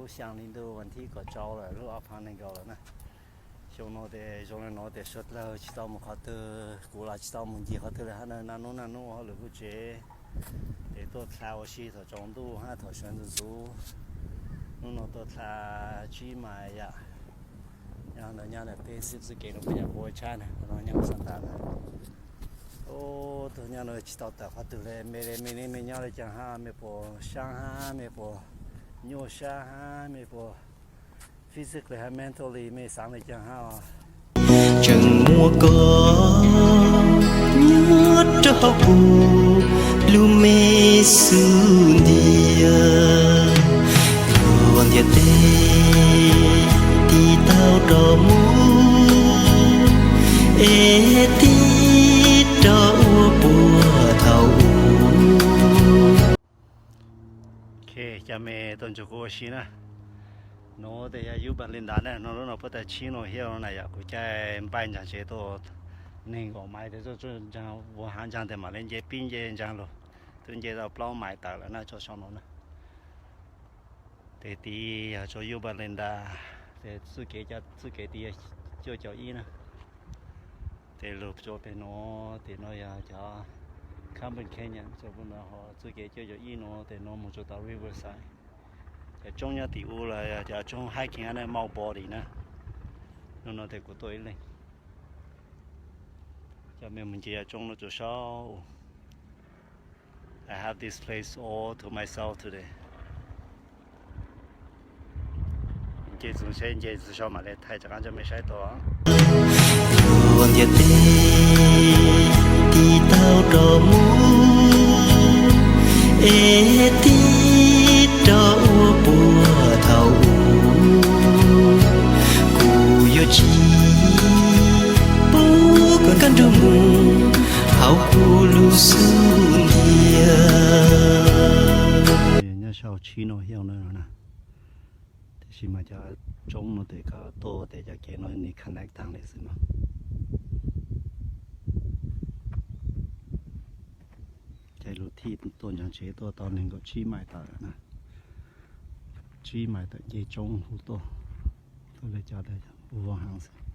Xyaa li ntuj vas thib kaum rau lawm, lub ob phav nees nkaum lawm na. Xyoo no ces zoo li no tias suav dlawg tsis tau mus qhov twg, kuv los tsis tau mus ncig qhov twg li hab na, naj nub naj nub ua hauj lwm kuj tsev, ces tuaj dlha ua si thaum tsaus ntuj hab thaum sawv ntxuv ntxuv. Hnub no tuaj dlha tsib mais yam. Nyob ntawm nyab ntawm peb xib txuj kev no peb yam quav tshab na, no nyab xav tas na. Ub, tuaj nyob no tsis tau tawm qhov twg li, me li me ne, me nyob li caag hab, me puas saab hab, me puas nyuaj sab hab, me puas physically hab mentally me xaav li caag hab os. Tseem muaj koj nyob rau hauv kuv lub me xub ntiag, luag ntiaj teb tiv tau rau mus, es tig rau ua puag thaum ub. Ok, cov me tuaj nrug kuv ua si na. Nuav tes yog Yorba Linda na, no lub no puab tas Chino Hills na yom, kuv caij npaij ntsaag tsev tuaj neeg nkaum mais tes tuaj ntsaag ua haav ntsaag tes mam li nce pib nce ntsaag lug, twb nce tau plaub mais tawm lawm na tso sau no na. Tes tid yog rua Yorba Linda, tes txuj kev, txuj kev tid yog cuaj caum ib na. Tes lug rua peg nuav, tim nuav yog cov Compton Canyon, txuj kev cuaj caum ib nuav tes nuav moog rua tau Riverside. Cov roob nyob tim u los yog cov roob hiking na, Mulberry na. Nub no tes kuv tuaj ib leeg. Cov me moog nce cov roob no rua saud. I have this place all to myself today. Nce txug seb nce txug saud mam li thaij rov qaab rua mej saib tau. Luag ntiaj teb tiv tau rau mus, es tig rau ua puag thaum ub. Kuv yuav tsis pub koj nkag nrug mus hauv kuv lub xub ntiag. Nyob sau Chino Hills no na, tiam sis mas cov roob no tes koj tuaj tes cov kev no nws connect taag li xwb mas. Caij lug thij tuaj ntsaag tsev tuaj tau neeg nkaum tsib mais tawm na, tsib mais tawm nce roob huv tuaj, tuaj le cov ua haav xwb.